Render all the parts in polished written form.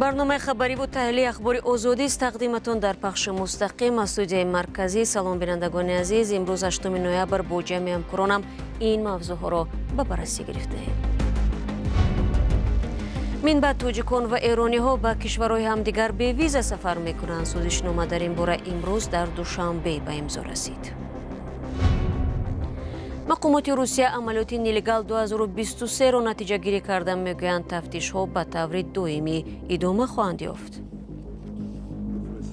Барномаи хабариву таҳлили Ахбори Озодист тақдиматон дар пахши мустақим аз студияи марказӣ. Салом, бинандагони азиз. Имрӯз 8 ноябр бо ҷамъи ҳамкоронам ин мавзӯъҳоро ба баррасӣ гирифтаем. Минбаъд тоҷикон ва эрониҳо ба кишварҳои ҳамдигар бевиза сафар мекунанд. Созишнома дар ин бора имрӯз дар Душанбе ба имзо расид. Мақомоти Русия амалиёти «Нелегал 2023»-ро натиҷагирӣ карда, мегӯянд, тафтишҳо ба таври доимӣ идома хоҳанд ёфт.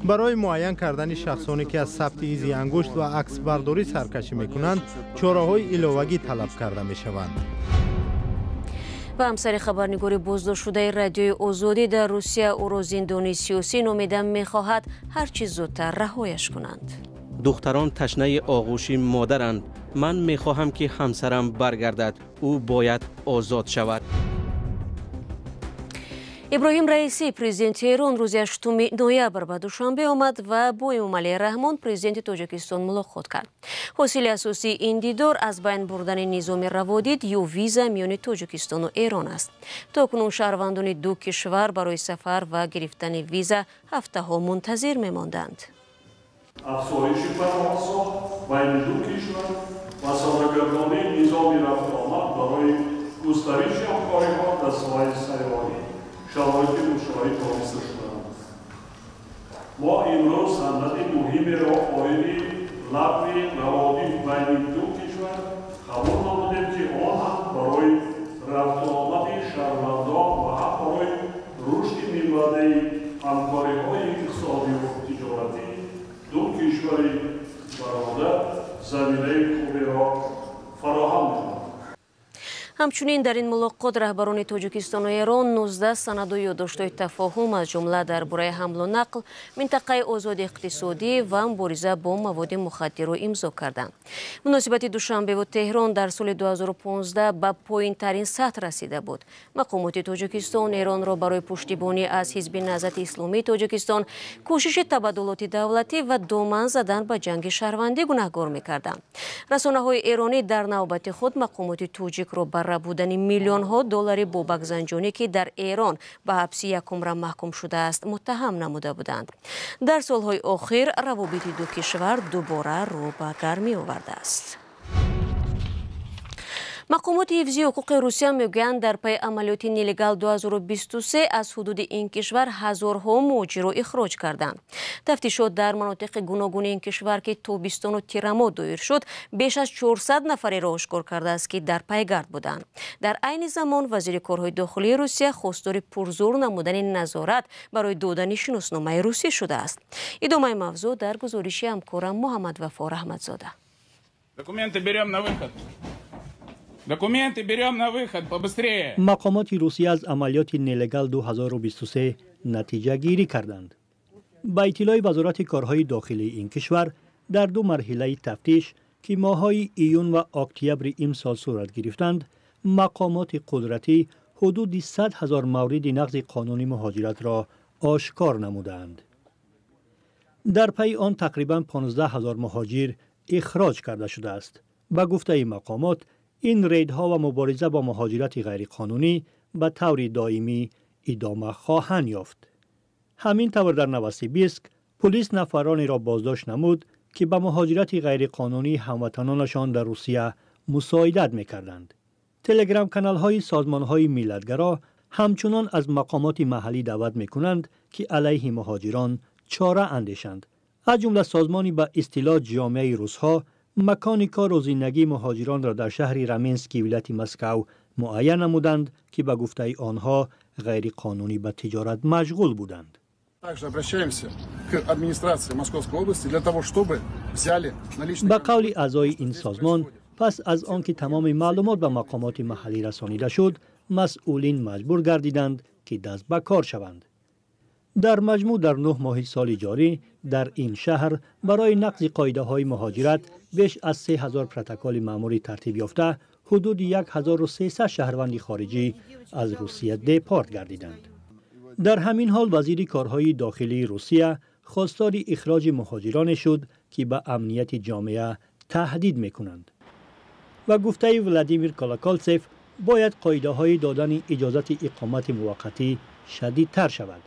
Барои муайян кардани шахсоне, ки аз сабти изи ангушт ва аксбардорӣ саркашӣ мекунанд, чораҳои иловагӣ талаб карда мешаванд. Ва ҳамсари хабарнигори боздоштшудаи Радиои Озодӣ дар Русия ӯро зиндонии сиёсӣ номида, мехоҳад ҳарчи зудтар раҳояш кунанд. Духтарон ташнаи оғӯши модаранд. Ман мехоҳам, ки ҳамсарам баргардад. Ӯ бояд озод шавад. Иброҳим Раисӣ, президенти Эрон, рӯзи 8 ноябр ба Душанбе омад ва бо Эмомалӣ Раҳмон, президенти Тоҷикистон, мулоқот кард. Ҳосили асосии ин дидор аз байн бурдани низоми раводид ё виза миёни Тоҷикистону Эрон аст. То кунун шаҳрвандони ду кишвар барои сафар ва гирифтани виза ҳафтаҳо мунтазир мемонданд. Афзоиши парвозҳо байни ду кишвар ва содагардонии низоми рафтуомад барои густариши ҳамкориҳо дар соҳаи сайёҳӣ шароити мусоид дониста шудаанд. Мо имрӯз санади муҳимеро оиди лағви раводид байни ду кишвар қабул намудем, ки он ҳам барои рафтуомади шаҳрвандон ва ҳам барои рушди минбаъдаи ҳамкориҳои иқтисодиву тиҷоратӣ ду кишвари бародар заминаи хуберо фароҳам мекунад. Ҳамчунин дар ин мулоқот раҳбарони Тоҷикистону Эрон 19 санаду ёддоштҳои тафоҳум, аз ҷумла дар бораи ҳамлу нақл, минтақаи озоди иқтисодӣ ва мубориза бо маводи мухаддирро имзо карданд. Муносибати Душанбеву Теҳрон дар соли 2015 ба поинтарин сатҳ расида буд. Мақомоти Тоҷикистон Эронро барои пуштибонӣ аз Ҳизби Наҳзати Исломии Тоҷикистон, кӯшиши табаддулоти давлатӣ ва доман задан ба ҷанги шаҳрвандӣ гунаҳгор мекарданд. Расонаҳои эронӣ дар навбати худ мақомоти тоҷикро ба рабудани миллионҳо доллари Бобак Занҷонӣ, ки дар Эрон ба ҳабси якумра маҳкум шудааст, муттаҳам намуда буданд. Дар солҳои охир равобити ду кишвар дубора рӯ ба гармӣ овардааст. Мақомоти ҳифзи ҳуқуқи Русия мегӯянд, дар пайи амалиёти «Нелегал 2023» аз ҳудуди ин кишвар ҳазорҳо муҳоҷирро ихроҷ карданд. Тафтишот дар манотиқи гуногуни ин кишвар, ки тобистону тирамоҳ доир шуд, беш аз 400 нафареро ошкор кардааст, ки дар пайгард буданд. Дар айни замон вазири корҳои дохилии Русия хостори пурзур намудани назорат барои додани шиносномаи русӣ шудааст. Идомаи мавзӯъ дар гузориши ҳамкорам Муҳаммадвафо Раҳматзода. Документы берем на выход. Документы берем на выход, побыстрее. Мақомоти Русия аз амалиёти «Нелегал 2023» натиҷагирӣ карданд. Ба иттилои Вазорати корҳои дохилии ин кишвар, дар ду марҳилаи тафтиш, ки моҳҳои июн ва октябри имсол сурат гирифтанд, мақомоти қудратӣ ҳудуди 100 000 мавриди нақзи қонуни муҳоҷиратро ошкор намудаанд. Дар пайи он тақрибан 15 ҳазор муҳоҷир ихроҷ карда шудааст. Ба гуфтаи мақомот, ин рейдҳо ва мубориза бо муҳоҷирати ғайриқонунӣ ба таври доимӣ идома хоҳанд ёфт. Ҳамин тавр, дар Новосибирск пулис нафаронеро боздошт намуд, ки ба муҳоҷирати ғайриқонунии ҳамватанонашон дар Русия мусоидат мекарданд. Телеграм-каналҳои созмонҳои миллатгаро ҳамчунон аз мақомоти маҳаллӣ даъват мекунанд, ки алайҳи муҳоҷирон чора андешанд. Аз ҷумла созмони ба истилоҳ «Ҷомеаи русҳо» макони кору зиндагии муҳоҷиронро дар шаҳри Раменский вилояти Москав муайян намуданд, ки ба гуфтаи онҳо ғайриқонунӣ ба тиҷорат машғул буданд. Также обращаемся к администрации Московской области для того, чтобы взяли наличные. Ба қавли аъзои ин созмон, пас аз он ки тамоми маълумот ба мақомоти маҳаллӣ расонида шуд, масъулин маҷбур гардиданд, ки даст ба кор шаванд. Дар маҷмӯъ, дар 9 моҳи соли ҷорӣ дар ин шаҳр барои нақзи қоидаҳои муҳоҷират беш аз 3000 протоколи маъмурӣ тартиб ёфта, ҳудуди 1300 шаҳрванди хориҷӣ аз Русия депорт гардиданд. Дар ҳамин ҳол вазири корҳои дохилии Русия хостори ихроҷи муҳоҷироне шуд, ки ба амнияти ҷомеа таҳдид мекунанд. Ба гуфтаи Владимир Колоколцев, бояд қоидаҳои додани иҷозати иқомати муваққатӣ шадидтар шавад.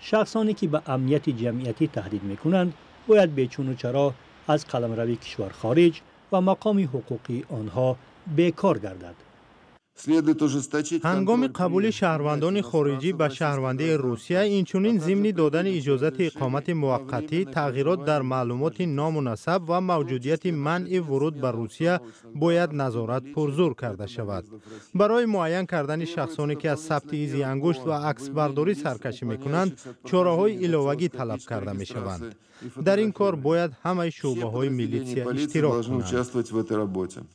Шахсоне ки ба амнияти ҷамъиятӣ таҳдид мекунанд, бояд бечуну чаро аз қаламрави кишвар хориҷ ва мақоми ҳуқуқии онҳо бекор гардад. Ҳангоми қабули шаҳрвандони хориҷӣ ба шаҳрвандии Русия, инчунин зимни додани иҷозати иқомати муваққатӣ, тағйирот дар маълумоти ному насаб ва мавҷудияти манъи вуруд ба Русия бояд назорат пурзур карда шавад. Барои муайян кардани шахсоне ки аз сабти изи ангушт ва аксбардорӣ саркашӣ мекунанд, чораҳои иловагӣ талаб карда мешаванд. Дар ин кор бояд ҳамаи шӯъбаҳои милитсия иштирок кунанд.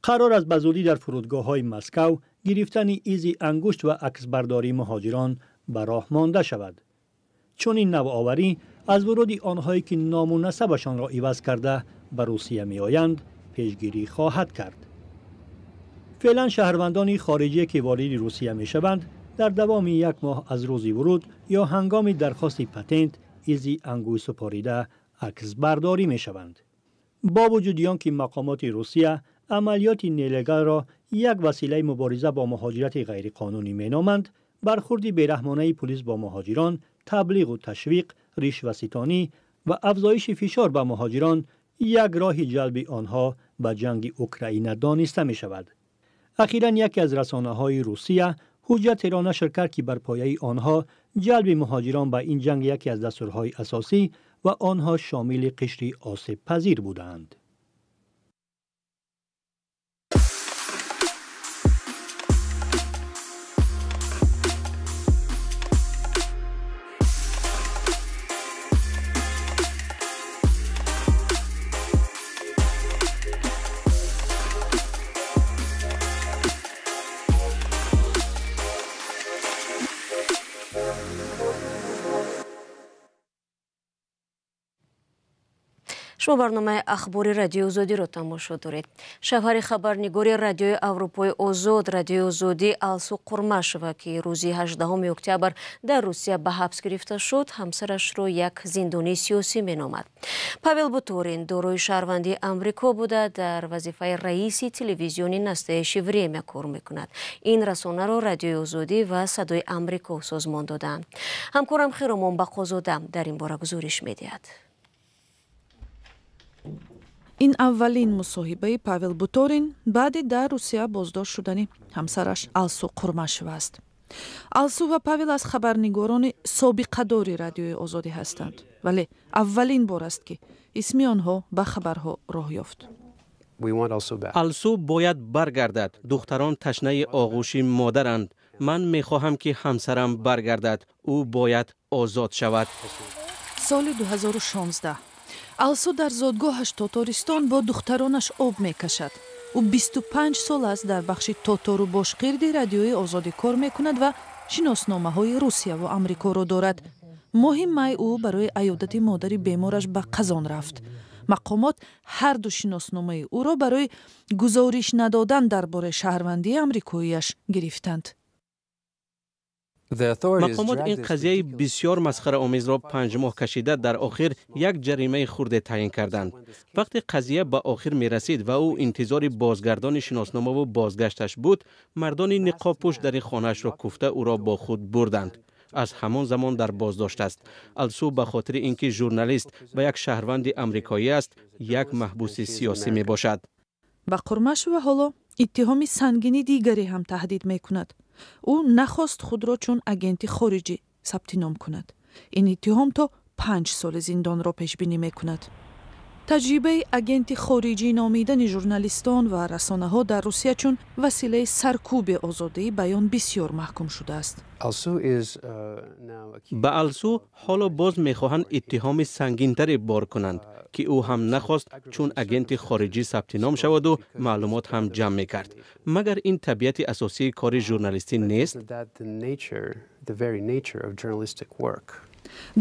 Қарор аст ба зудӣ дар фурудгоҳҳои Москав гирифтани изи ангушт ва аксбардории муҳоҷирон ба роҳ монда шавад. Чунин навоварӣ аз вуруди онҳое ки ному насабашонро иваз карда ба Русия меоянд, пешгирӣ хоҳад кард. Феълан шаҳрвандони хориҷие ки вориди Русия мешаванд, дар давоми як моҳ аз рӯзи вуруд ё ҳангоми дархости патент изи ангушт супорида аксбардорӣ мешаванд. Бо вуҷуди он ки мақомоти Русия амалиёти нелегалро як василаи мубориза бо муҳоҷирати ғайриқонунӣ меноманд, бархурди бераҳмонаи пулис бо муҳоҷирон, таблиғу ташвиқ, ришваситонӣ ва афзоиши фишор ба муҳоҷирон як роҳи ҷалби онҳо ба ҷанги Украина дониста мешавад. Ахиран яке аз расонаҳои Русия ҳуҷҷатеро нашр кард, ки бар пояи онҳо ҷалби муҳоҷирон ба ин ҷанг яке аз дастурҳои асосӣ ва онҳо шомили қишри осебпазир будаанд. Шумо барномаи ахбори Радиои Озодиро тамошо доред. Шавҳари хабарнигори Радиои Аврупои Озод, Радиои Озодӣ Алсу Қурмашева, ки рӯзи 18 октябр дар Русия ба ҳабс гирифта шуд, ҳамсарашро як зиндонии сиёсӣ меномад. Павел Буторин дорои шаҳрвандии Амрико буда, дар вазифаи раиси телевизиони Настоящее время кор мекунад. Ин расонаро Радиои Озодӣ ва Садои Амрико созмон доданд. Ҳамкорам Хиромон Бақозода дар ин бора гузориш медиҳад. Ин аввалин мусоҳибаи Павел Буторин баъди дар Русия боздошт шудани ҳамсараш Алсу Қурмашева аст. Алсу ва Павел аз хабарнигорони собиқадори Радиои Озодӣ ҳастанд, вале аввалин бор аст, ки исми онҳо ба хабарҳо роҳ ёфт. Алсу бояд баргардад. Духтарон ташнаи оғӯши модаранд. Ман мехоҳам, ки ҳамсарам баргардад. Ӯ бояд озод шавад. Соли 2016 Алсу дар зодгоҳаш Тотористон бо духтаронаш об мекашад. Ӯ 25 сол аст дар бахши тотору бошқирди Радиои Озодӣ кор мекунад ва шиносномаҳои Русияву Амрикоро дорад. Моҳи май ӯ барои аёдати модари бемораш ба Қазон рафт. Мақомот ҳарду шиносномаи ӯро барои гузориш надодан дар бораи шаҳрвандии амрикоияш гирифтанд. Мақомот ин қазияи бисёр масхараомезро 5 моҳ кашида, дар охир як ҷаримаи хурде таъин карданд. Вақте қазия ба охир мерасид ва ӯ интизори бозгардони шиносномаву бозгашташ буд, мардони ниқобпӯш дари хонаашро куфта, ӯро бо худ бурданд. Аз ҳамон замон дар боздошт аст. Алсу ба хотири ин ки журналист ва як шаҳрванди амрикоӣ аст, як маҳбуси сиёсӣ мебошад. Ба Қурмашева ҳоло иттиҳоми сангини дигаре ҳам таҳдид мекунад. Ӯ нахост худро чун агенти хориҷӣ сабти ном кунад. Ин иттиҳом то 5 соли зиндонро пешбинӣ мекунад. Таҷрибаи агенти хориҷӣ номидани журналистон ва расонаҳо дар Русия чун василаи саркӯби озодии баён бисёр маҳкум шудааст. Ба Алсу ҳоло боз мехоҳанд иттиҳоми сангинтаре бор кунанд, ки ӯ ҳам нахост чун агенти хориҷӣ сабти ном шаваду маълумот ҳам ҷамъ мекард. Магар ин табиати асосии кори журналистӣ нест?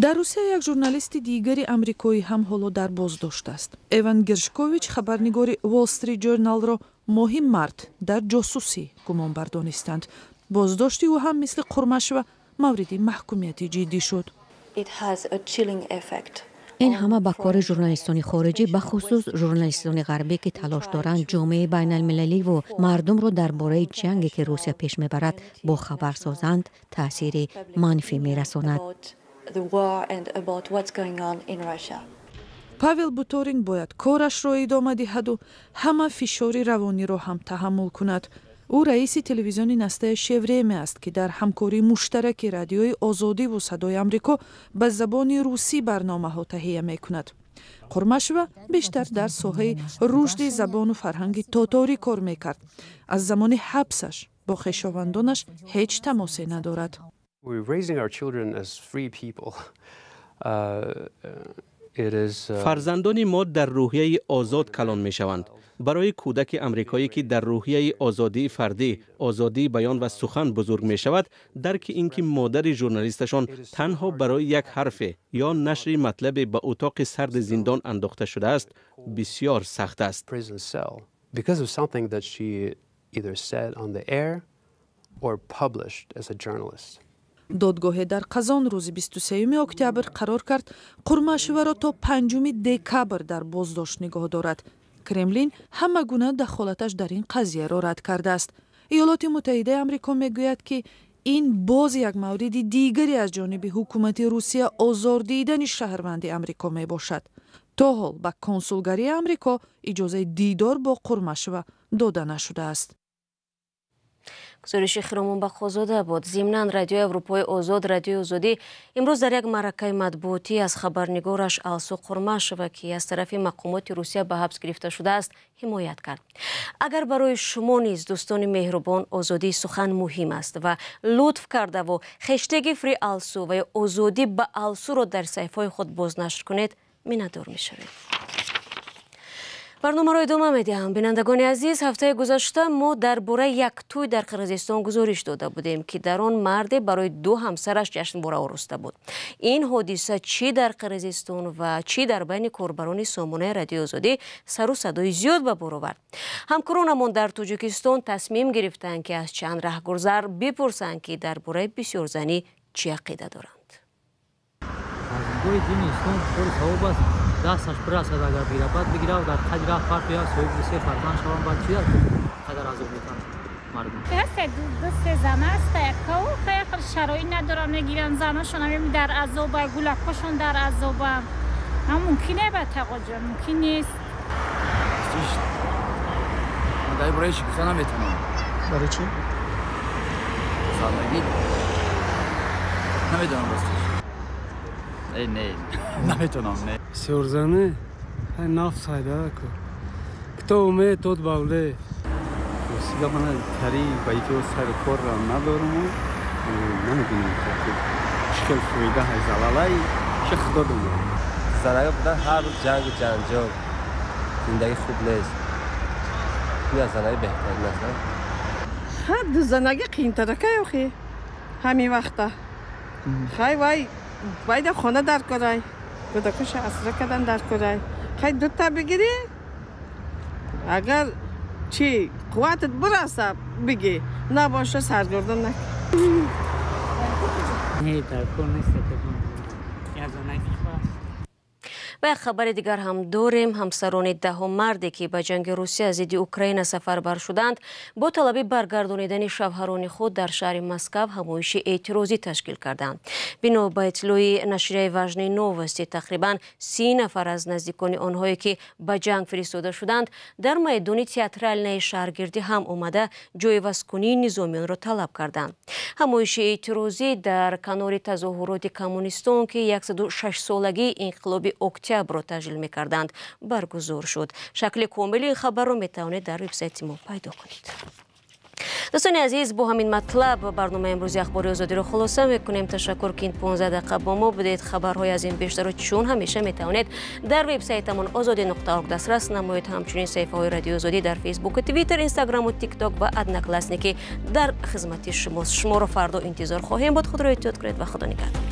Дар Русия як журналисти дигари амрикоӣ ҳам ҳоло дар боздошт аст. Эван Гершкович, хабарнигори Wall Street Journal-ро моҳи март дар ҷосусӣ гумонбар донистанд. Боздошти ӯ ҳам мисли Қурмашева мавриди маҳкумияти ҷиддӣ шуд. Ин ҳама ба кори журналистони хориҷӣ, бахусус журналистони ғарбӣ, ки талош доранд ҷомеаи байналмилаливу мардумро дар бораи ҷанге, ки Русия пеш мебарад, бохабар созанд, таъсири манфӣ мерасонад. Павел Буторин бояд корашро идома диҳаду ҳама фишори равониро ҳам таҳаммул кунад. Ӯ раиси телевизиони «Настоящее время» аст, ки дар ҳамкории муштараки Радиои Озодиву Садои Амрико ба забони русӣ барномаҳо таҳия мекунад. Қурмашева бештар дар соҳаи рушди забону фарҳанги тоторӣ кор мекард. Аз замони ҳабсаш бо хешовандонаш ҳеҷ тамосе надорад. Фарзандони мо дар рӯҳияи озод калон мешаванд. Барои кӯдаки амрикоӣ, ки дар рӯҳияи озодии фардӣ, озодии баён ва сухан бузург мешавад, дарки ин ки модари журналисташон танҳо барои як ҳарфе ё нашри матлабе ба утоқи сарди зиндон андохта шудааст, бисёр сахт аст. Додгоҳе дар Қазон рӯзи 23 октябр қарор кард Қурмашеваро то 5 декабр дар боздошт нигоҳ дорад. Кремлин ҳама гуна дахолаташ дар ин қазияро рад кардааст. Иёлоти Муттаҳидаи Амрико мегӯяд, ки ин боз як мавриди дигаре аз ҷониби ҳукумати Русия озор дидани шаҳрванди Амрико мебошад. То ҳол ба консулгарии Амрико иҷозаи дидор бо Қурмашева дода нашудааст. Гузориши Хиромон Бақозода буд. Зимнан Радиои Аврупои Озод, Радиои Озодӣ имрӯз дар як маъракаи матбуотӣ аз хабарнигораш Алсу Қурмашева, ки аз тарафи мақомоти Русия ба ҳабс гирифта шудааст, ҳимоят кард. Агар барои шумо низ, дӯстони меҳрубон, озодии сухан муҳим аст ва лутф кардаву хештеги Free Алсу ва ё озодӣ ба Алсуро дар саҳифаҳои худ бознашр кунед, миннатдор мешавем. Барномаро идома медиҳам. Бинандагони азиз, ҳафтаи гузашта мо дар бораи як тӯй дар Қирғизистон гузориш дода будем, ки дар он марде барои ду ҳамсараш ҷашнвора ороста буд. Ин ҳодиса чӣ дар Қирғизистон ва чӣ дар байни корбарони сомонаи Радиои Озодӣ сару садои зиёд ба бор овард. Ҳамкоронамон дар Тоҷикистон тасмим гирифтанд, ки аз чанд раҳгузар бипурсанд, ки дар бораи бисёрзанӣ чӣ ақида доранд. Аз нигоҳи дини ислом кори савоб аст. Дасташ бирасад, агар бигирад, баъд бигирад, дар қадри раҳ партояд, соҳиби се фарзанд шаванд, баъд чи қадар азоб метавонад мардум. Ду се зан аст, яккау хеле шароит надоранд, мегиранд заношон ҳам дар азоба, гулакҳошон дар азоба. Ҳам мумкин не ба тақоҷон, мумкин нест. Ман дар бораи чӣ гуфта наметавонам. Барои чӣ? Зандагӣ намедонам ростиш. Не, наметавонам, не. Бисёрзанӣ нафс ҳайда ку. Кто умеет, тот бавлеет. Ростига ман тари ба ито сару корро надорам, намедонам чӣ хел фоида ҳай залалай, чӣ худо донад. Занага будан ҳар рӯз ҷангу ҷанҷол, зиндагӣ хуб нест. Ин аз занаги беҳтарин аст. Ҳа, дузанагӣ қиинтаракай охи ҳамин вақта. Хай вай байда хона дар корай, кӯдакоша асра кардан дар корай. Хай дута бигирӣ, агар чӣ қувватат бираса бигӣ, набоша саргардон накун. Не, дар кор нест. Ва як хабари дигар ҳам дорем. Ҳамсарони даҳо марде, ки ба ҷанги Русия зидди Украина сафарбар шуданд, бо талаби баргардонидани шавҳарони худ дар шаҳри Москав ҳамоиши эътирозӣ ташкил карданд. Бино ба иттилои нашрияи «Важные новости», тақрибан 30 нафар аз наздикони онҳое, ки ба ҷанг фиристода шуданд, дар майдони Театральнаи шаҳргирдӣ ҳам омада ҷойвазкунии низомиёнро талаб карданд. Ҳамоиши эътирозӣ дар канори тазоҳуроти коммунистон, ки 106-солагии инқилоби октябрро таҷлил мекарданд, баргузор шуд. Шакли комили ин хабарро метавонед дар вебсайти мо пайдо кунед. Дӯстони азиз, бо ҳамин матлаб барномаи имрӯзи Ахбори Озодиро хулоса мекунем. Ташаккур, ки ин 15 дақиқа бо мо будед. Хабарҳои аз ин бештарро чун ҳамеша метавонед дар вебсайтамон озодӣ.орг дастрас намоед. Ҳамчунин саҳифаҳои Радиои Озодӣ дар Фейсбук, Твиттер, Инстаграму Тикток ва Одноклассники дар хизмати шумост. Шуморо фардо интизор хоҳем буд. Худро эҳтиёт кунед ва Худо нигаҳдор.